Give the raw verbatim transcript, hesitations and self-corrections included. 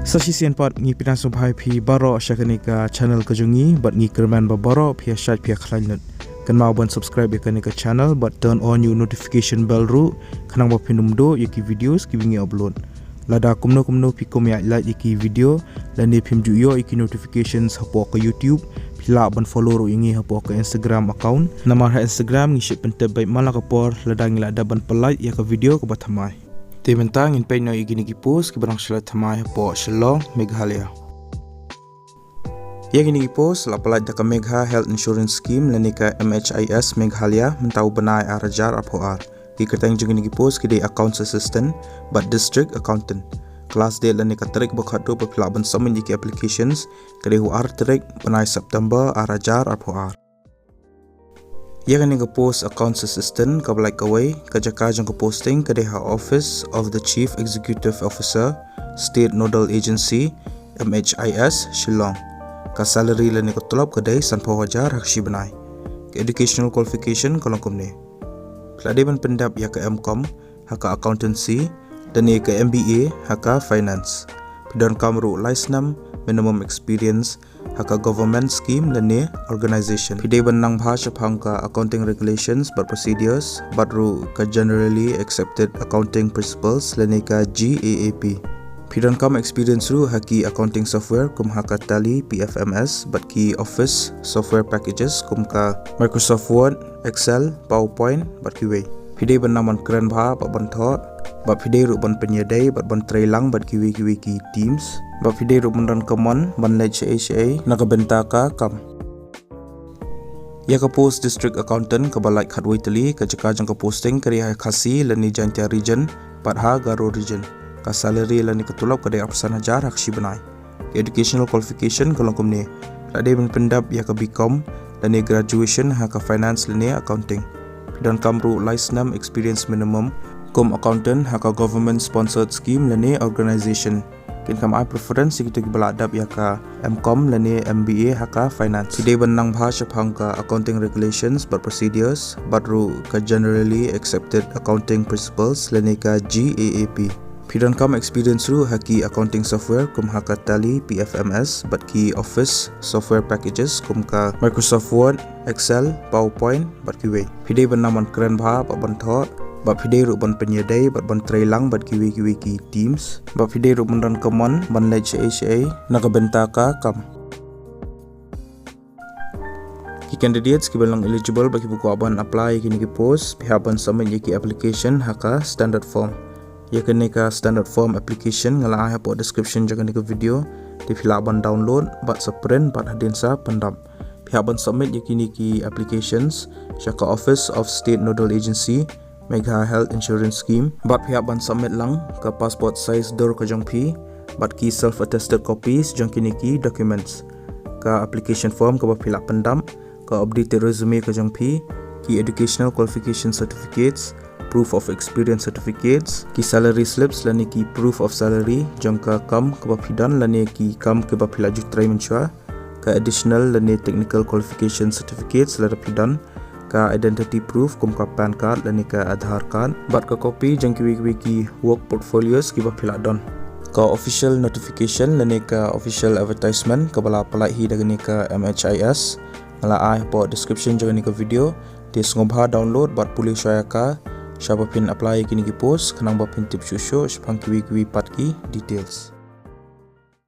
Sa shisien pat ngi pdiang sngewbha ïa phi baroh sha kane ka channel ka jong ngi, bad ngi kyrmen ba baroh phi ïa shait phi ïa khlaiñ lut. Kynmaw ban subscribe ïa kane ka channel bad turn on ïa u notification bell ruh, khnang ba phin ym duh ïa ki videos kiba ngi upload. Lada kumno kumno phi kum ïa like ïa ki video lane phim ju ïoh ïa ki notifications hapoh ka YouTube, phi lah ban follow ruh ïa ngi hapoh ka Instagram account. Namar ha Instagram ngi shait pyntip beit man la ka por lada ngi la dep ban pynlait ïa ka video kaba thymmai. Te mynta ngin peit noh ïa kine ki post kiba dang shu lait thymmai hapoh Shillong, Meghalaya. Ïa kine ki post la pynlait da ka Megha Health Insurance Scheme lane ka M H I S Meghalaya mynta u bnai ar hajar arphew ar. Ki kyrteng jong kine ki post ki dei Accounts Assistant bad District Accountant. Ka last date lane ka tarik ba khatduh ba phi lah ban submit ïa ki applications ka dei u ar tarik bnai September ar hajar arphew ar. Ïa kane ka post Accounts Assistant kaba lait kawei, ka jaka jong ka posting ka dei ha Office of the Chief Executive Officer, State Nodal Agency, M H I S, Shillong. Ka salary lane ka tulop ka dei sanphew hajar ha ka shi bnai. Ka educational qualification ka long kumne: phi la dei ban pyndep ïa ka M Com ha ka accountancy lane ka M B A ha ka finance. Phi donkam ruh lai snem minimum experience ha ka government scheme lane organization. Phi dei ban nang bha shaphang ka accounting regulations bad procedures bad ruh ka generally accepted accounting principles lane ka G A A P. Phi donkam experience ruh ha ki accounting software kum ha ka Tally, P F M S bad ki office software packages kum ka Microsoft Word, Excel, PowerPoint bad kiwei. Phi dei ban nang ban kren bha bad ban thoh, bad phi dei ruh ban pynïadei bad ban trei lang bad kiwei kiwei ki teams, bad phi dei ruh ban don ka mon ban leit shaei shaei na ka bynta ka kam. Ïa ka post District Accountant kaba lait khatwei tylli, ka jaka jong ka posting ka dei ha Khasi lane Jaintia Region bad ha Garo Region. Ka salary lane ka tulop ka dei arphew san hajar ha ka shi bnai. Ka educational qualification ka long kumne: phi la dei ban pyndep ïa ka B Com lane graduation ha ka finance lane accounting. Phi donkam ruh lai snem experience minimum kum accountant ha ka government sponsored scheme lane organization. Kin kham ai preference ïa kito kiba la dep ïa ka M Com lane M B A ha ka finance. Phi dei ban nang bha shaphang ka accounting regulations bad procedures bad ruh ka generally accepted accounting principles lane ka G A A P. Phi donkam experience ruh ha ki accounting software kum ha ka Tally, P F M S bad ki office software packages kum ka Microsoft Word, Excel, PowerPoint bad kiwei. Phi dei ban nang ban kren bha bad ban thoh, bad phi dei ruh ban pynïadei bad ban trei lang bad kiwei kiwei ki teams, bad phi dei ruh ban don ka mon ban leit shaei shaei na ka bynta ka kam. Ki candidates kiba long eligible bad kiba kwah ban apply ïa kine ki post, phi hap ban submit ïa ki application ha ka standard form. Ïa kane ka standard form application nga la ai hapoh description jong kane ka video. Te phi lah ban download bad sa print bad hadien sa pyndap. Phi hap ban submit ïa kine ki applications sha ka Office of State Nodal Agency, Megha Health Insurance Scheme, bad phi hap ban submit lang ka passport size dur ka jong phi bad ki self attested copies jong kine ki documents. Ka application form kaba phi lah pyndap, ka updated resume ka jong phi, ki educational qualification certificates, proof of experience certificates, ki salary slips lane ki proof of salary jong ka kam kaba phi don lane ki kam kiba phi la ju trei mynshuwa, ka additional lane technical qualification certificates lada phi don, ka identity proof kum ka PAN card lane ka Aadhaar card, bad ka copy jong kiwei kiwei ki work portfolios kiba phi la don. Ka official notification lane ka official advertisement kaba la pynlait hi da kane ka M H I S nga la ai hapoh description jong kane ka video. Te sngewbha download bad pule shuwa ïa ka shaba phin apply ïa kine ki post khnang ba phin tip shuh shuh shaphang kiwei kiwei pat ki details.